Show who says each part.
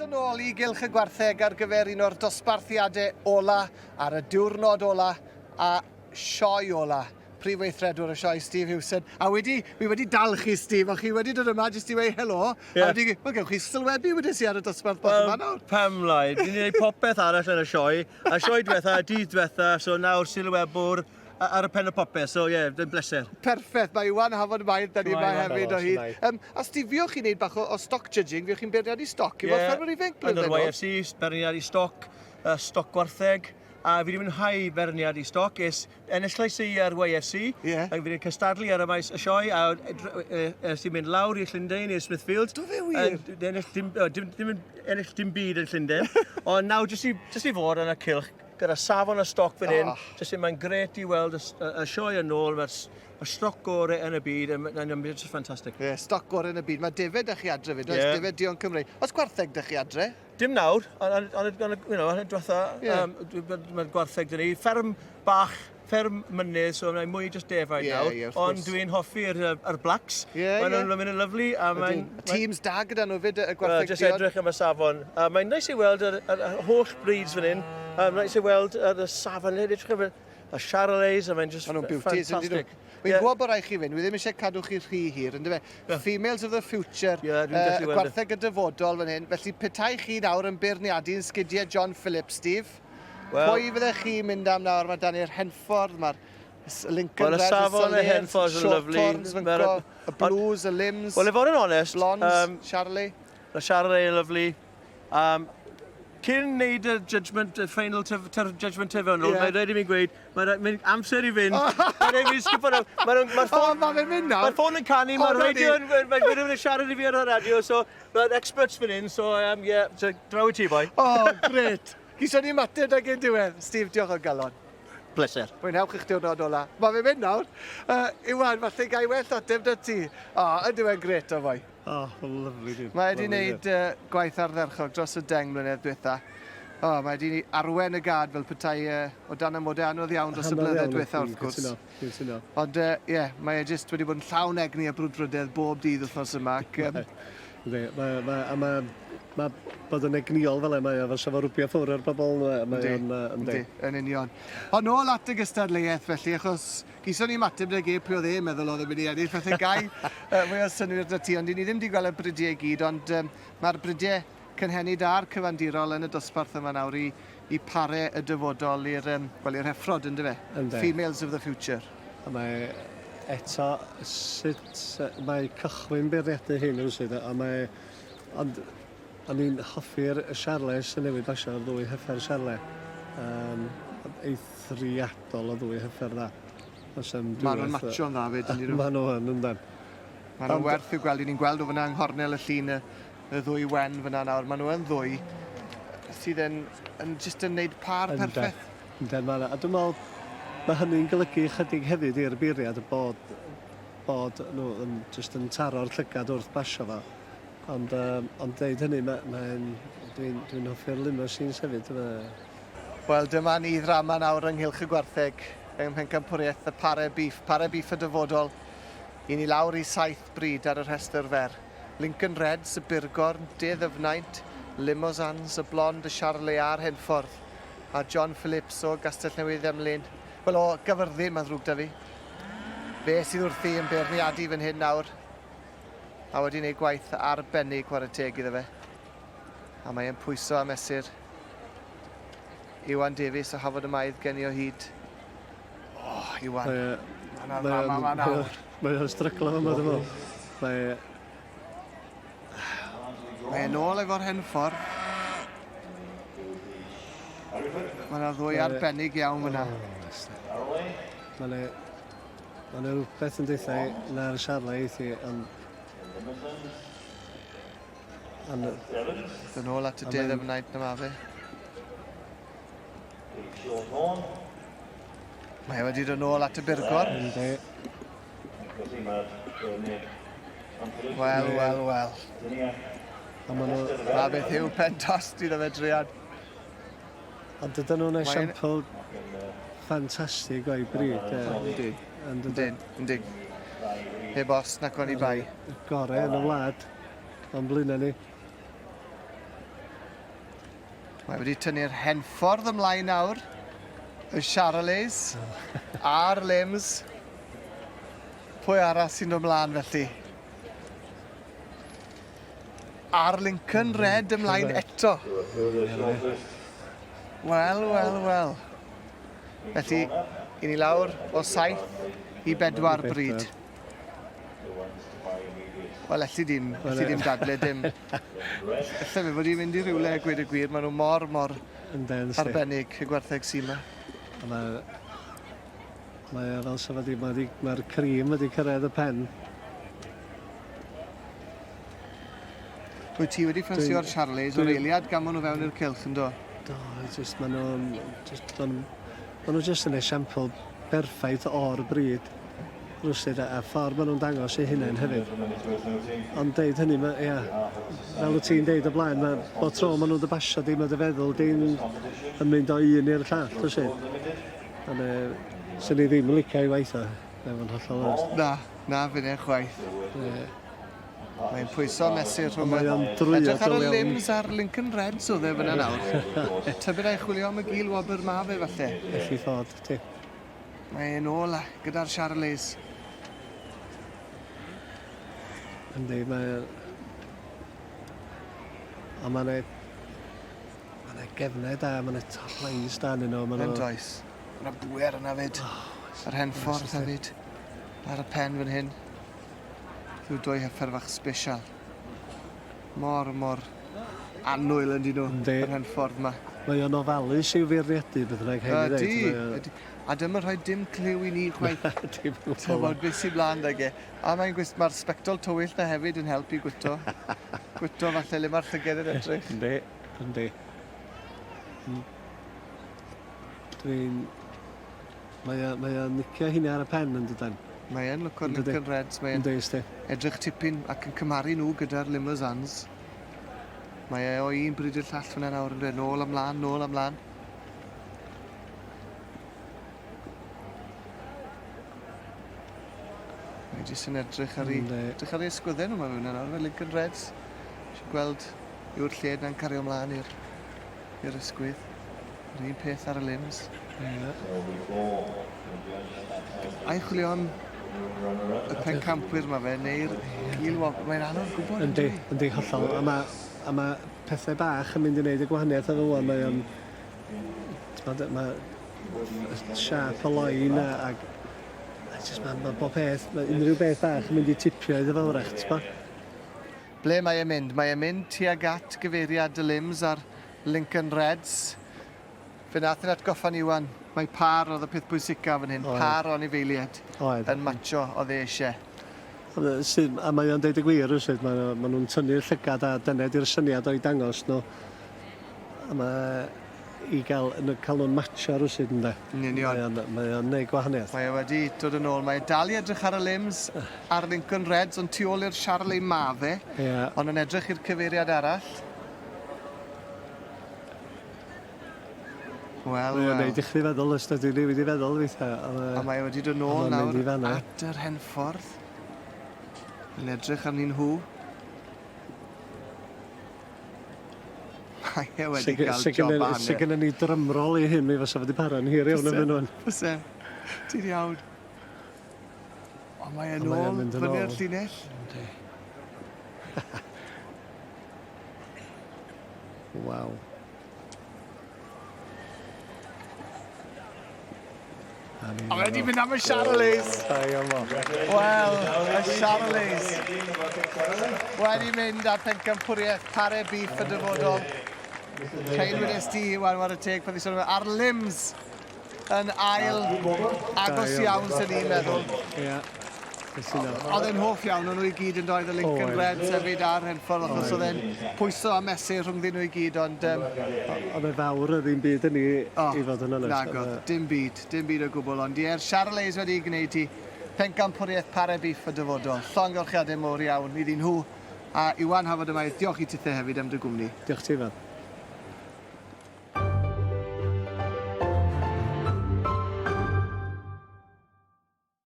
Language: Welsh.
Speaker 1: yn ôl i Gylch y Gwartheg ar gyfer un o'r dosbarthiadau ola ar y diwrnod ola a sioe ola. Prif Weithredwr y sioe, Steve Hewson. A wedi, fi wedi dal chi, Steve, o'ch chi wedi dod yma jyst i weud helo. Yeah. A wedi, wel, gewch chi sylwebu wedes i ar y dosbarth bach yma nawr.
Speaker 2: Pam lai, ni'n gwneud popeth arall yn y sioe. A sioe diwetha, dydd diwetha, so nawr sylwebwr ar y pen y popeth, so ie, yeah, dwi'n bleser.
Speaker 1: Perffaith, mae Iwan Hafod Mair, da ni yma hefyd o hyd. Um, a Steve, fuoch chi'n neud bach o, o stock judging, fuoch chi'n beirniadu stoc, i yeah, ffermwyr ifanc
Speaker 2: blwyddyn Yn yr YFC, beirniadu stoc, uh, stoc gwartheg, a fi wedi mwynhau beirniadu stoc, es enillais i ar YFC, yeah. ac fi wedi cystadlu ar y maes y sioe, a es i'n mynd lawr i Llundain, i'r Smithfield.
Speaker 1: Do fe wir?
Speaker 2: Ennill dim, dim, dim, ennill dim byd yn Llundain, ond nawr jyst i, jyst i fod yn y cylch, gyda safon y stoc fan hyn, oh. jyst i, mae'n gret i weld y, y, y sioe yn ôl, mae'r y stoc gore yn y byd, mae'n just ffantastig.
Speaker 1: Ie, yeah, stoc gore yn y byd. Mae defed da chi adre fyd, oes yeah. defed dion Cymru. Oes gwartheg da chi adre?
Speaker 2: Dim nawr, ond ond ond you know, diwetha, yeah. um, mae'r gwartheg dyn ni. Fferm bach, fferm mynydd, so mae'n mwy just defaid yeah, nawr. Yeah, ond dwi'n hoffi'r yr blacks. Yeah, Maen nhw'n yeah. mynd yn lyflu. A mae'n,
Speaker 1: Teams da gyda nhw fyd, y gwartheg
Speaker 2: Just edrych am y safon. A mae'n neis i weld yr, yr, yr holl breeds fan hyn. Mae'n neis i weld yr, y safon. Edrych am y Charolais, a mae'n just
Speaker 1: Maen nhw'n beauties,
Speaker 2: ffantastig.
Speaker 1: Wi'n yeah. gwybod bod rhaid chi fynd, wi ddim eisiau cadw chi rhy hir, ynddo fe? Yeah. Females of the future, yeah, uh, gwartheg y dyfodol fan hyn. Felly petai chi nawr yn beirniadu yn sgidiau John Phillips, Steve, well, pwy fyddech chi'n mynd am nawr? Mae dan i'r Henffordd, mae'r Lincoln
Speaker 2: well,
Speaker 1: Red,
Speaker 2: y safon y Henffordd yn lyflu.
Speaker 1: Shorthorns, fy'n go, y Blues, y Limbs.
Speaker 2: Wel, i fod yn onest...
Speaker 1: Blondes, um, Charlie.
Speaker 2: Y Charlie yn lyflu. Um, cyn neud y judgment, y final judgment terfynol, yeah. mae'n rhaid i mi gweud, mae'n mae amser i fynd, mae'n rhaid i mi sgipo nawr. Mae'r ma
Speaker 1: ffôn... Oh, mae'n mynd nawr.
Speaker 2: Mae'r ffôn yn canu, mae'r radio yn... Mae'n rhywun yn siarad i fi ar y radio, so mae'r experts fan hyn, so um, yeah, so, draw i ti, boi.
Speaker 1: Oh, gret. Gison ni ymateb da gyn diwedd. Steve, diolch o galon.
Speaker 2: Bleser.
Speaker 1: Mwynhewch eich diwrnod ola. Mae fe'n mynd nawr. Uh, Iwan, falle gai well ateb da ti. O, oh, ydyw e'n gret o foi.
Speaker 3: Oh, lyfli dyn.
Speaker 1: Mae wedi wneud uh, gwaith ardderchog dros y 10 mlynedd diwetha. Oh, mae wedi arwen y gad fel petai uh, o dan amodau anodd iawn dros y blynyddoedd diwetha wrth gwrs.
Speaker 3: Cytuno,
Speaker 1: Ond ie, uh, yeah, mae e jyst wedi bod yn llawn egni a brwdfrydedd bob dydd wythnos yma. Ac, um,
Speaker 3: Yndi, mae, mae, a mae, mae bod yn egnïol fel e, mae o fel sa fo rwbio ffwr ar bobl, mae o'n,
Speaker 1: yndi. Yn union. Ond nôl at y gystadleuaeth felly, achos Geison ni ymateb 'da ge pwy oedd e'n meddwl oedd yn mynd i ennill, felly gai uh, mwy o synnwyr 'da ti, ond ni ddim wedi gweld y bridiau i gyd, ond um, mae'r bridiau cynhenid a'r cyfandirol yn y dosbarth yma nawr i, i pare y dyfodol i'r um, well, i'r heffrod, ynddo fe?
Speaker 3: Ynddo.
Speaker 1: Females of the future.
Speaker 3: A mae eto sut mae cychwyn beirniadu hyn rywsut, a mae... Ond o'n i'n hoffi'r Charles sy'n newid basio, y ddwy heffer Charles. Um, eithriadol o ddwy heffer dda.
Speaker 1: Does 'am Maen nhw'n matcho'n dda 'fyd,
Speaker 3: yndyn nhw? Maen nhw yn, yndan.
Speaker 1: Maen nhw'n werth i'w gweld. Ni'n gweld o fyna yng nghornel y llun y, y ddwy wen fyna nawr. Maen nhw yn ddwy sydd yn, yn just yn neud par perffaith.
Speaker 3: Yndan, maen nhw. A dwi'n meddwl, mae hynny'n golygu chydig hefyd i'r beirniad bod, bod nhw yn, just yn taro'r llygad wrth basio fo. Ond, um, ond deud hynny, mae'n, mae dwi'n dwi hoffi'r limousines hefyd.
Speaker 1: Wel, dyma ni ddrama nawr ynghylch y gwartheg ym Mhencampwriaeth y Pare Beef, Pare Beef y dyfodol. I ni lawr i saith bryd ar y rhestr fer. Lincoln Reds, y Burgorn, De Ddyfnaint, Limousins, y Blond, y Charolais a'r Henffordd. A John Phillips o Gastell Newydd Emlyn. Wel, o Gyfyrddin, mae'n ddrwg 'da fi. Fe sydd wrthi yn beirniadu fan hyn nawr. A wedi gwneud gwaith arbennig, chwarae teg iddo fe. A mae e'n pwyso a mesur. Iwan Davies o Hafod y Maidd gen i o hyd. O, oh, Iwan. Mae yna ddrama ma nawr.
Speaker 3: Mae o'n stryglo yma, dwi'n meddwl. Mae...
Speaker 1: Mae e'n ôl efo'r hen ffordd. Mae yna ddwy arbennig iawn fyna.
Speaker 3: Mae yna... Mae yna rhywbeth yn deutha i na'r siarla eith i, ond...
Speaker 1: Ond... Dyn ôl at y de ddyfnaid na ma fe. Mae e wedi dod nôl at y burgor.
Speaker 3: Yndi.
Speaker 1: Wel, wel, wel.
Speaker 3: A ma' nhw...
Speaker 1: Na beth yw pen tost iddo fe druan.
Speaker 3: Ond dydyn nhw'n esiampl ffantastig o'i bryd.
Speaker 1: Yndi. Yndyn, yndyn. Heb os nac oni bai.
Speaker 3: Gore yn y wlad. O'n blaenau ni.
Speaker 1: Mae wedi tynnu'r henffordd ymlaen nawr. Y Charolais a'r Lims. Pwy arall sy'n dod mlaen felly? A'r Lincoln Red ymlaen eto. Wel, wel, wel. Felly, i ni lawr o 7 i bedwar bryd. Wel, elli dim, elli dim dadle dim. Ella fe fod i'n mynd i rywle a gweud y gwir, maen nhw mor, mor arbennig, y gwartheg sy 'ma.
Speaker 3: Mae, mae o fel sa fo 'di, mae 'di, mae'r cream wedi cyrraedd y pen.
Speaker 1: Wyt ti wedi ffansio'r Charlies o'r eiliad gamon nhw fewn i'r cylch, yndo?
Speaker 3: Do, just, maen nhw'n, just, maen nhw just yn esiampl berffaith o'r bryd rywsut a, a ffordd maen nhw'n dangos eu hunain hefyd. Ond deud hynny, ma, ia, fel wyt ti'n deud o blaen, mae bob tro maen nhw'n dy basio di, mae dy feddwl di'n yn mynd o un i'r llall, rywsut. Ond e, swn i ddim yn licio ei waith o, na fo'n hollol onest.
Speaker 1: Na, na finne chwaith.
Speaker 3: Ie.
Speaker 1: Mae'n pwyso mesur rhwng...
Speaker 3: Mae o'n drwyadl
Speaker 1: Edrych ar y
Speaker 3: iawn.
Speaker 1: limbs a'r Lincoln Reds oedd e fyna nawr. Tybed ai chwilio am y gil wobr ma fe falle.
Speaker 3: Elli fod, ti.
Speaker 1: Mae e'n ôl gyda'r Charolais.
Speaker 3: Yndi, mae... A mae'n e... Mae 'na gefnau da, mae 'na top lines da arnyn nhw. Ma'
Speaker 1: Yn does. Mae 'na bŵer yna 'fyd. Yr hen ffordd hefyd. Ar y pen fan hyn. Rhyw dwy heffer fach sbesial. Mor, mor annwyl yn dyn nhw.
Speaker 3: Yndi.
Speaker 1: Yr hen ffordd 'ma.
Speaker 3: Mae o'n ofalus i'w feirniadu beth bynnag, rhaid mi ddeud.
Speaker 1: Ydy, ydy. A dyma rhoi dim cliw i ni chwaith.
Speaker 3: Dim o gwbl.
Speaker 1: T'mod beth sy'n mlaen 'dag e. A mae'n gwis- mae'r sbectol tywyll 'na hefyd yn helpu gwto. Gwto falle le mae'r llyged yn edrych.
Speaker 3: Yndi, yndi. Hmm. Dwi'n... Mae o, mae o'n nicio hynny ar y pen yn dydan?
Speaker 1: Mae e'n lwco'r Lincoln Reds, mae e'n edrych tipyn ac yn cymharu nhw gyda'r Limousins. Mae e o un bryd i'r llall fyna nawr yn dweud nôl a mlaen, nôl a mlaen. Mae jyst yn edrych ar ei, edrych ar ei ysgwyddau nhw mae fe nawr, fel Lincoln Reds. Eisiau gweld yw'r lled na'n cario mlaen i'r i'r ysgwydd. Yr un peth ar y limbs.
Speaker 3: Ie.
Speaker 1: Ai chwilio am y pencampwyr ma fe neu'r gil wob- mae'n anodd gwybod.
Speaker 3: Yndi, yndi hollol. A ma' a ma' pethe bach yn mynd i neud y gwahaniaeth efo ŵan mae o'n t'mod ma' siâp y line a ag a jyst ma' ma' bob peth ma' unrhyw beth bach yn mynd i tipio iddo fo 'w'rach t'bo'?
Speaker 1: Ble mae e'n mynd? Mae e'n mynd tuag at gyfeiriad y Limbs a'r Lincoln Reds. Fe nath e'n atgoffa ni Iwan, mai pâr oedd y peth pwysica fan hyn,
Speaker 3: Oedd.
Speaker 1: pâr o anifeiliaid.
Speaker 3: Oedd.
Speaker 1: Yn matcho oedd e eisiau.
Speaker 3: Ond yy sydd a mae o'n deud y gwir rywsut ma' ma' nw'n tynnu'r llygad a dyna 'di'r syniad o'i dangos nhw. A ma' i ga'l yn ca'l nw'n matcho rywsut ynde?
Speaker 1: Yn union.
Speaker 3: Mae o'n mae o'n neud gwahaniaeth.
Speaker 1: Mae e wedi dod yn ôl. Mae e dal i edrych ar y limbs a'r Lincoln Reds, ond tu ôl i'r Charlie ma fe.
Speaker 3: Ie.
Speaker 1: Ond yn edrych i'r cyfeiriad arall. Wel, wel.
Speaker 3: Mae o'n neud i chdi feddwl os ydy newid i feddwl weithiau.
Speaker 1: A mae e wedi dod nôl nawr at yr henffordd. Yn edrych arnyn nhw. Mae e wedi cael job anodd.
Speaker 3: Se gynnon ni drymrol i hyn, mi fysa fo wedi para'n hir iawn yn hwn.
Speaker 1: Fyse. Ti'n iawn. Ond mae e nôl fyny'r llinell.
Speaker 3: Yndi. Waw.
Speaker 1: A mae wedi mynd am y Charolais.
Speaker 3: Da iawn fo.
Speaker 1: Wel, y Charolais. Wedi mynd ar pencampwriaeth pare beef y dyfodol. Rhain wedes di, Iwan, war y teg, pan sôn ar limbs yn ail agos iawn sy'n ni'n meddwl.
Speaker 3: Ie.
Speaker 1: Oedd e'n hoff iawn o'n nhw i gyd yn doedd y Lincoln Reds hefyd a'r Henffordd achos oedd e'n pwyso a mesur rhwngddyn nhw i gyd ond... Um,
Speaker 3: oedd e fawr y ddim byd yn ni i fod yn onest.
Speaker 1: Nagodd, dim byd, dim byd o gwbl ond ie'r Charolais wedi gwneud hi pencampwriaeth pare biff y dyfodol. Llongyfarchiadau mowr iawn iddyn nhw a Iwan Hafod yma, diolch i tithe hefyd am dy gwmni.
Speaker 3: Diolch ti Ifan.